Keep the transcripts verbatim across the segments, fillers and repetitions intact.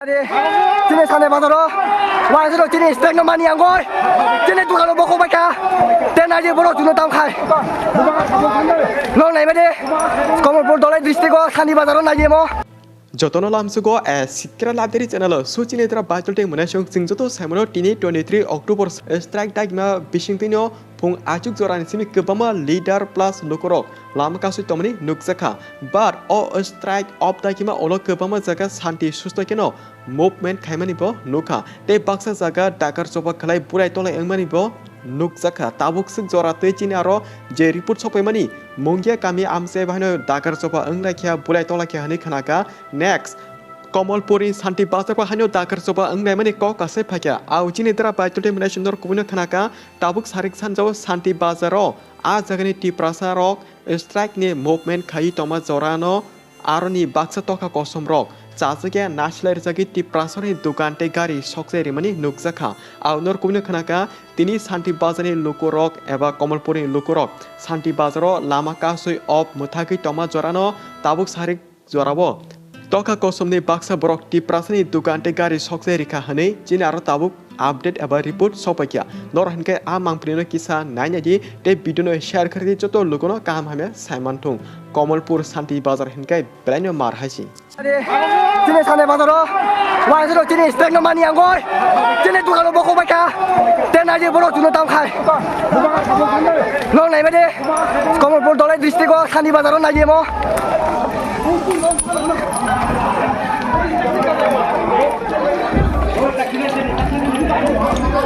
Chini Sandi bazaro, waisano chini strike no mani angoi. Chini dukano bokok baikha. Te naidi borok chuno tam khai. Nong nai made. Komolpur Dholai district o Sandi bazaro naidi mo. Jotono lamsugo a sikra laderi channel o suchini tra baichol tei mwnai song ching joto saimano tini twenty three October strike dagima bising tino phung achuk jorani simi kwbangma leader plus lukorok lama kasui tongmani nukjakha. But o strike off dagima ulo kwbangma jaga santi susto keno movement khaimani bo nukha. Tei baksa jaga dakar choba khlai burai tolai wngmani bo nukjakha. Tabuk swk jora twi chini aro je report sopaimani Mungia kami amchai bahaino dakar choba wnglaikha, burai tolakha hwnwi khnakha. Next, Komolpuri Santi Bazar bahaino dakar choba wngnaimani kok kasai phaikha. Au chini dra baichol tei mwnai song kubui no khnakha. Tabuk sarik sanjao Santi Bazaro a jagani Tiprasa rok strike ni movement khai tongma jorano aroni baksa tokha kosom rok chajagya nasilai rijagwi Tiprasani dukan tei gari sokjai rimani nukjakha. Aunor kubui no khnakha tini Santi Bazarni lukurok eba Komolpurni lukurok Santi Bazaro lama kasui off mwthagwi tongma jorano tabuk sarik jorao tokha kosomni baksa borok Tiprasani dukan tei gari sokjai rikha hwnwi chini aro tabuk update eba report sopaikha. Norok hinkhe a mangpilino kisa nainai di tei video no share kharwi di joto lukuno kaham hamya saimanthung. Komolpur Santi Bazar hinkhe belaino mar hai si. Chini Sandi bazaro, waisano chini strike no mani angoi. Chini dukano bokok baikha. Te naidi borok chuno tam khai. Nong nai made. Komolpur Dholai district o Sandi bazaro naidi mo.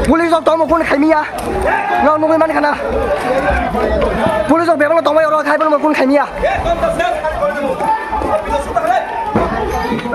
Police rok tongmo kun khaimiya. Nong nugui mani khana. Police rok bebak no tongbai oro khai bono kun khaimiya.